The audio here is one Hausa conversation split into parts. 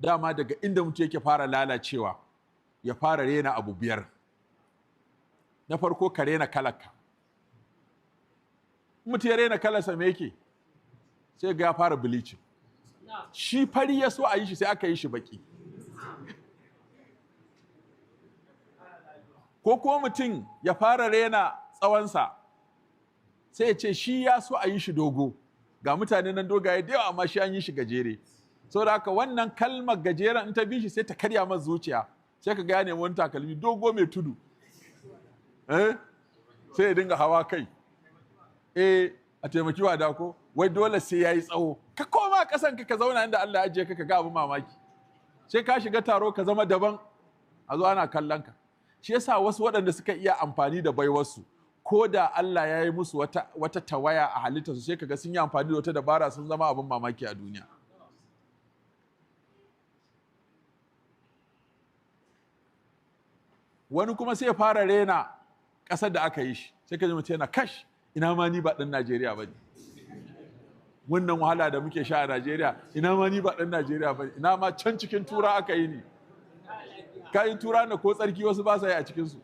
Dama daga inda mutum yake fara lalacewa, ya fara rena abu biyar. Na farko, ka rena kalarka. Mutum ya rena kalarsa, me yake? Sai ga ya fara bleaching. Shi fari ya so a yi shi, sai aka yi shi baki. Ko kuma mutum ya fara rena tsawonsa, sai ya ce shi ya so a yi shi dogo, ga mutane nan dogaye da yawa, amma shi an yi shi gajere. Saboda haka wannan kalmar gajeren in ta bi shi, sai ta karya masa zuciya, sai ka ga ya nemi wani takalmi dogo mai tudu, eh, sai ya dinga hawa kai. Eh, a taimaki wada ko wai dole sai yayi tsawo. Ka koma kasan ka, ka zauna inda Allah ya ajiye ka, ka ga abu mamaki. Sai ka shiga taro ka zama daban, a zo ana kallon ka. Shi yasa wasu waɗanda suka iya amfani da baiwarsu, ko da Allah ya yi musu wata tawaya a halittarsu, sai kaga sun yi amfani da wata dabara sun zama abin mamaki a duniya. Wani kuma sai ya fara rena ƙasar da aka yi shi, sai ka ji mutum yana kash, ina ma ni ba ɗan Najeriya ba ne, wannan wahala da muke sha a Najeriya, ina ma ni ba ɗan Najeriya ba ne, ina ma can cikin tura aka yi ni. Kayan tura na ko tsarki wasu ba sa yi a cikinsu.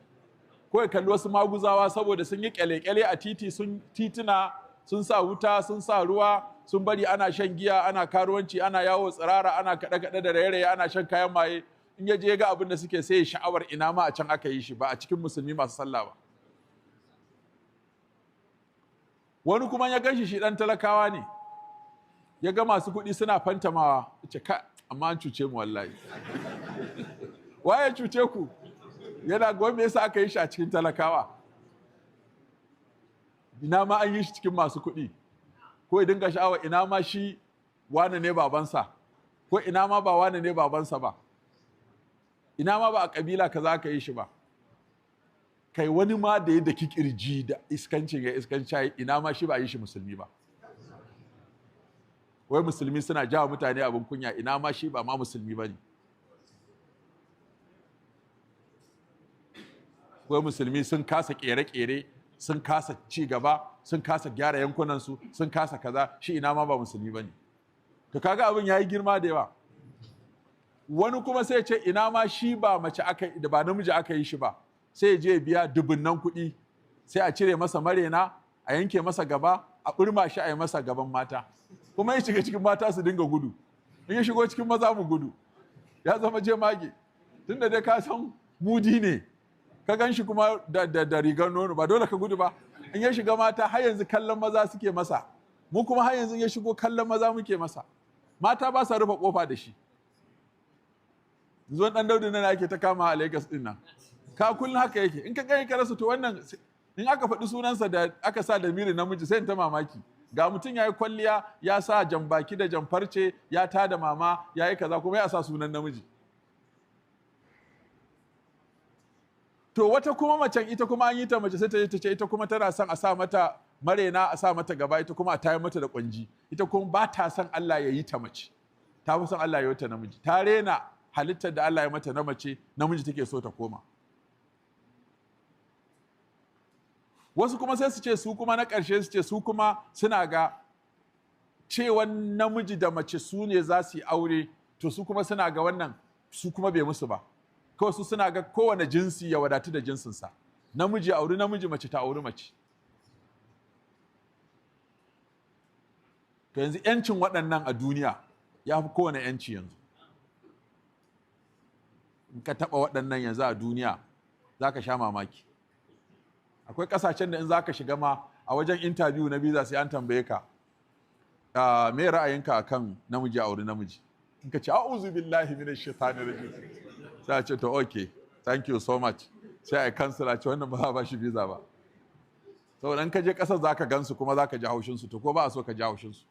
Ko ya kalli wasu maguzawa saboda sun yi kyale-kyale a titi, sun tituna, sun sa wuta, sun sa ruwa, sun bari ana shan giya, ana karuwanci, ana yawo tsirara, ana kaɗe-kaɗe da raye-raye, ana shan kayan maye. In ya je ga abin da suke, sai ya sha'awar ina ma a can aka yi shi, ba a cikin musulmi masu sallah ba. Wani kuma ya ganshi shi dan talakawa ne, ya ga masu kuɗi suna fantamawa, ce ka amma an cuce mu wallahi. Waye cuce ku? Yana ga me yasa aka yi shi a cikin talakawa, ina ma an yi shi cikin masu kuɗi. Ko ya dinga sha'awa ina ma shi wane ne babansa, ko ina ma ba wane ne babansa ba, ina ma ba a kabila kaza aka yi shi ba. Kai wani ma da ya daki kirji da iskancin ya iskanci, ina ma shi ba a yi shi musulmi ba. Wai musulmi suna jawa mutane abin kunya, ina ma shi ba ma musulmi ba ne. Wai musulmi sun kasa kere-kere, sun kasa ci gaba, sun kasa gyara yankunansu, sun kasa kaza, shi ina ma ba musulmi ba ne. To kaga abin ya yi girma da yawa. Wani kuma sai ce ina ma shi ba mace aka da ba namiji aka yi shi ba, sai ya je ya biya dubunnan kuɗi, sai a cire masa marena, a yanke masa gaba, a ɓirma shi, a yi masa gaban mata. Kuma ya shiga cikin mata su dinga gudu, in ya shigo cikin maza mu gudu, ya zama jemage. Tunda dai ka san mudi ne, ka gan shi kuma da rigar nono, ba dole ka gudu ba. In ya shiga mata har yanzu kallon maza suke masa, mu kuma har yanzu in ya shigo kallon maza muke masa. Mata ba sa rufe kofa da shi. Zuwan dan Daudu nan ake ta kama a Lagos din nan, ka kullun haka yake. In ka gani ka rasa, to wannan in aka faɗi sunansa da aka sa da miri namiji, sai in ta mamaki. Ga mutum ya yi kwalliya, ya sa jambaki da jamfarce, ya tada mama, ya yi kaza, kuma ya sa sunan namiji. To wata kuma macen, ita kuma an yi ta mace, sai ta je ta ce ita kuma tana son a sa mata marena, a sa mata gaba, ita kuma a tayar mata da kwanji. Ita kuma ba ta son Allah ya yi ta mace, ta fi son Allah ya yi ta namiji. Ta rena halittar da Allah ya mata na mace, namiji take so ta koma. Wasu kuma sai su ce su kuma na ƙarshe su ce su kuma suna ga cewan namiji da mace su ne za su yi aure, to su kuma suna ga wannan su kuma bai musu ba. Kawai su suna ga kowane jinsi ya wadatu da jinsinsa, namiji ya auri namiji, mace ta auri mace. To yanzu yancin waɗannan a duniya ya fi kowane yanci yanzu. In ka taɓa waɗannan yanzu a duniya, za ka sha mamaki. Akwai ƙasashen da in za ka shiga ma a wajen interview na visa, sai an tambaye ka, me ra'ayinka akan namiji a auri namiji? In ka ce a'udhu billahi minash shaitani rajim, sai a ce to okay, thank you so much, sai a cancel, a ce wannan ba za a ba shi visa ba. Saboda in ka je ƙasar za ka gansu kuma za ka ji haushin su, to ko ba a so ka ji haushin su.